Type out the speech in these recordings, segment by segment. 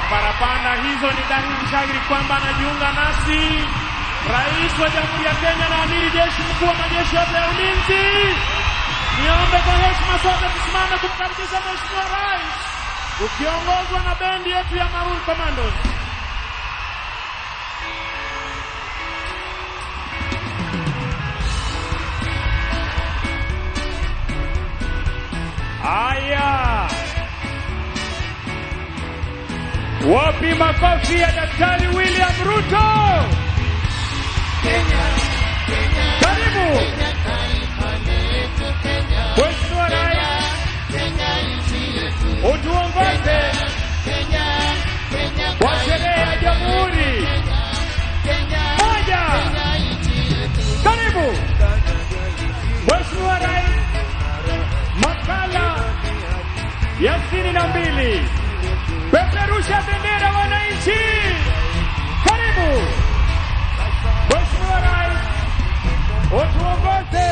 Parapanda hizo ni dhahiri shahiri kwamba anajiunga nasi Rais wa Jamhuri ya Kenya na Amiri Jeshi Mkuu wa Majeshi yote ya Ulinzi. Niombe kwa heshima sote tusimame kumkaribisha Mheshimiwa Rais ukiongozwa na bendi yetu ya Maroon Commandos. Aya, wapi makofi ya Daktari William Ruto? Kenya, Kenya, Karibu Kenya, taifa letu Kenya. Mheshimiwa Rais, Kenya nchi yetu. utuongoze Kenya, Kenya, kwa sherehe ya Jamhuri. Kenya, Moja. Kenya nchi yetu. Karibu Mheshimiwa Rais, makala ya 62. Peperusha bendera wananchi. Karibu Mheshimiwa Rais, utuongoze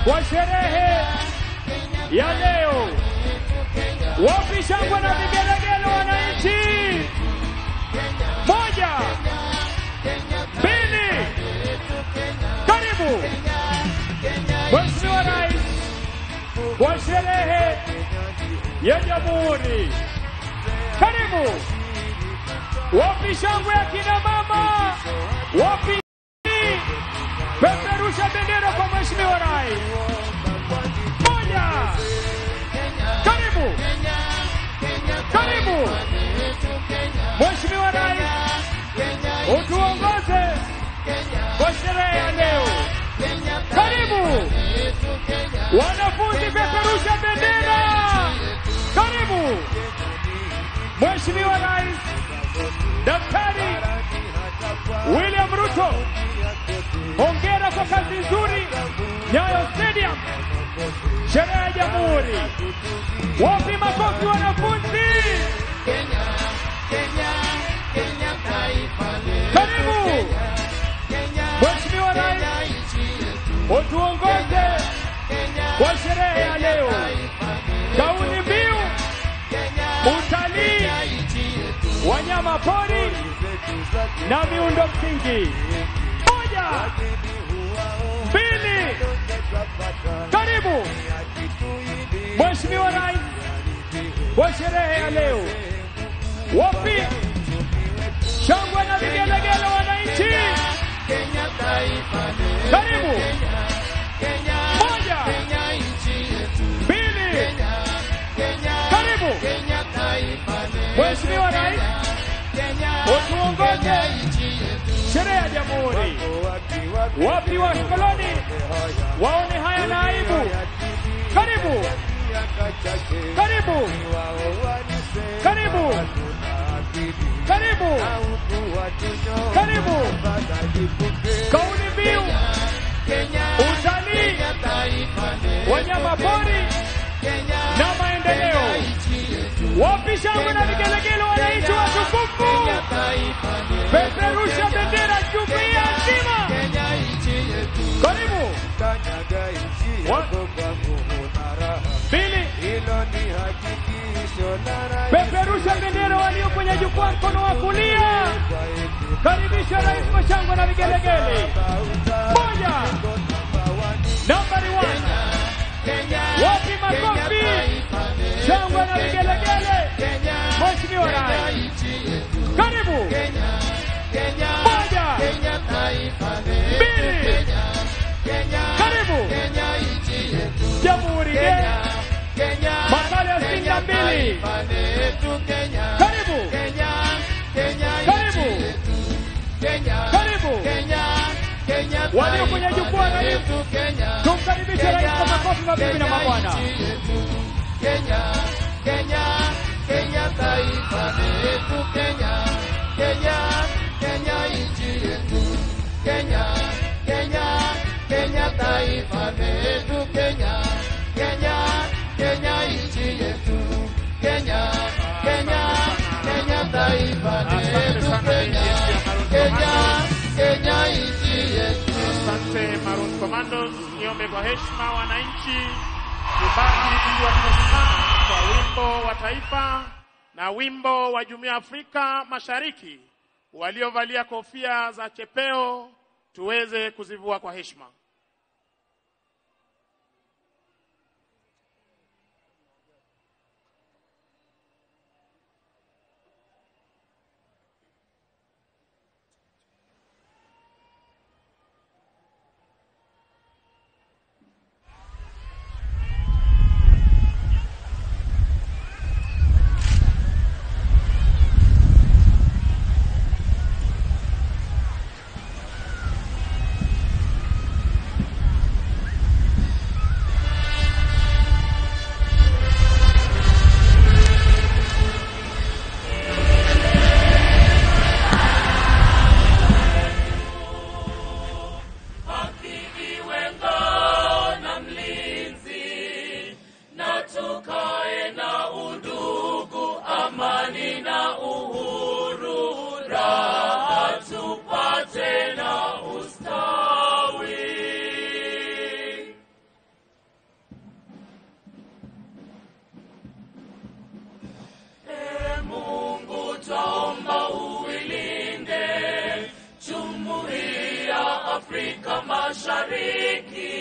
kwa sherehe ya leo. Wapi shangwe na vigelegele wananchi? 1, 2, karibu Mheshimiwa Rais kwa sherehe ya Jamhuri. Karibu. Wapi shangwe ya kina mama? Wapi? Peperusha bendera kwa Mheshimiwa Rais. 1. Karibu. Karibu Mheshimiwa Rais, utuongoze kwa sherehe ya leo. Karibu wanafunzi, peperusha bendera. Karibu Mheshimiwa Rais Daktari William Ruto, hongera kwa kazi nzuri Nyayo Stadium, sherehe ya Jamhuri. Wapi makofi wanafunzi? Kenya, Kenya, Kenya taifa letu. Karibu Kenya, Mheshimiwa Rais, Kenya nchi yetu. utuongoze Kenya, kwa sherehe ya leo. Kauli mbiu Kenya, utalii, Kenya nchi yetu. wanyama pori na miundo msingi. 1, 2, karibu Mheshimiwa Rais kwa sherehe ya leo. Wapi shangwe na vigelegele wananchi? Kenya taifa letu. Karibu Kenya, 1, Kenya nchi yetu. 2, Kenya, karibu Kenya taifa letu. Mheshimiwa Rais, Kenya, utuongoze Kenya nchi yetu. sherehe ya Jamhuri. Wapi wakoloni waone haya na aibu? Karibu, karibu, karibu, karibu, karibu. Kauli mbiu Kenya, utalii, Kenya taifa letu. wanyama pori Kenya, na maendeleo. nchi yetu. Wapi shangwe na vigelegele wananchi watukufu? Kenya taifa letu. Peperusha bendera jumuiya nzima. Kenya nchi yetu. Karibu 2, peperusha bendera walio kwenye jukwaa mkono wa kulia. Karibisha Rais kwa shangwe na vigelegele. 1, nambari 1. Wapi makofi? Shangwe na vigelegele. Mheshimiwa Rais, karibu. 1, 2, karibu Jamhuri Day, makala ya 62. Karibu, karibu, karibu walio kwenye jukwaa. Rais, tumkaribishe Rais kwa makofi, mabibi na mabwana. Kenya, Kenya, Kenya taifa letu. Kenya, Kenya, Kenya nchi yetu. Kenya, Kenya, Kenya taifa letu. Kenya, Kenya, Kenya nchi yetu. Kenya, Kenya, Kenya taifa letu. Kenya, Kenya, Kenya nchi yetu. Asante Maroon Commandos. Niombe kwa heshima wananchi tubaki tukiwa tumesimama kwa wimbo wa taifa. na wimbo wa Jumuiya ya Afrika Mashariki, waliovalia kofia za chepeo tuweze kuzivua kwa heshima. Afrika Mashariki,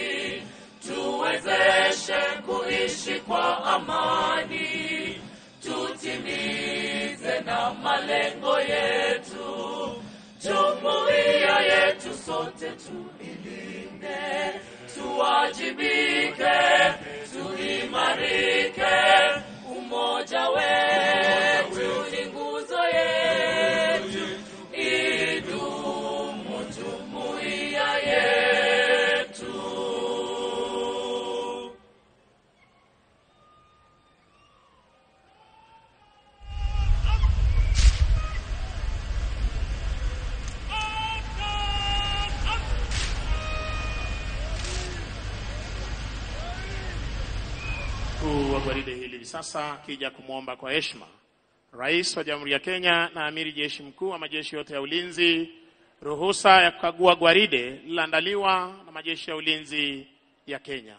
tuwezeshe kuishi kwa amani, tutimize na malengo yetu, jumuiya yetu sote tuilinde, tuwajibike, tuimarike, umoja wetu ni nguzo yetu, idumu jumuiya yetu. Mkuu wa gwaride hili hivi sasa akija kumwomba kwa heshima Rais wa Jamhuri ya Kenya na Amiri Jeshi Mkuu wa majeshi yote ya ulinzi ruhusa ya kukagua gwaride lililoandaliwa na majeshi ya ulinzi ya Kenya.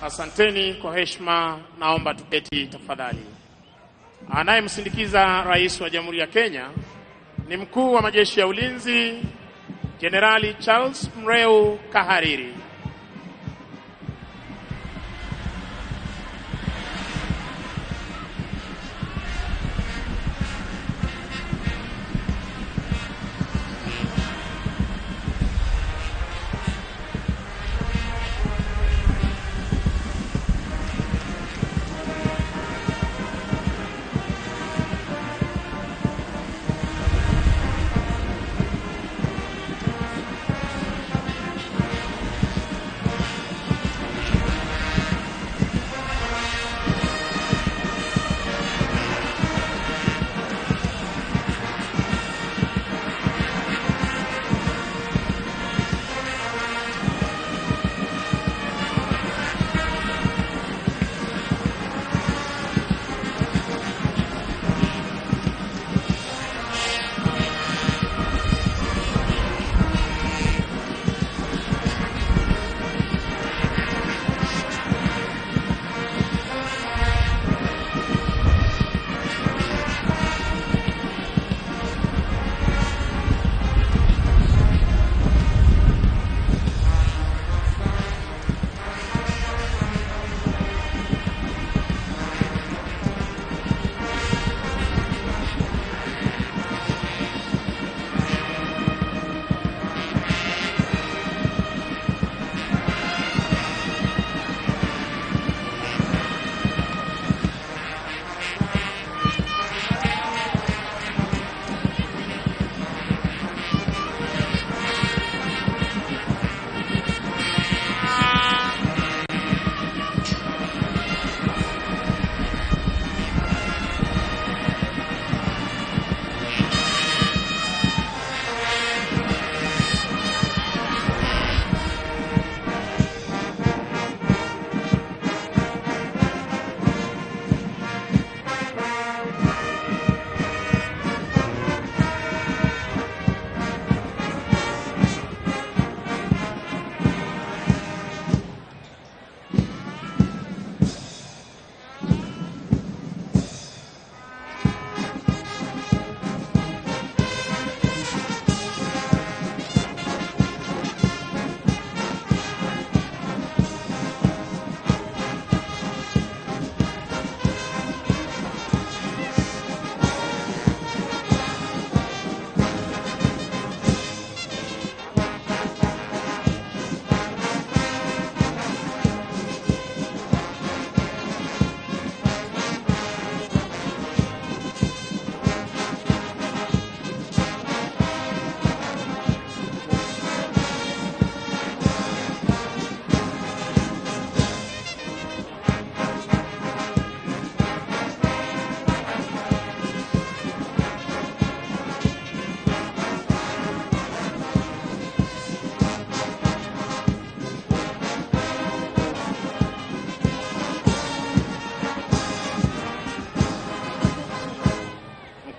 Asanteni kwa heshima, naomba tuketi tafadhali. Anayemsindikiza Rais wa Jamhuri ya Kenya ni Mkuu wa Majeshi ya Ulinzi Jenerali Charles Mreu Kahariri.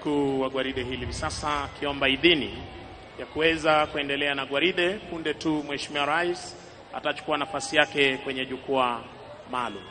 mkuu wa gwaride hili hivi sasa akiomba idhini ya kuweza kuendelea na gwaride punde tu Mheshimiwa Rais atachukua nafasi yake kwenye jukwaa maalum.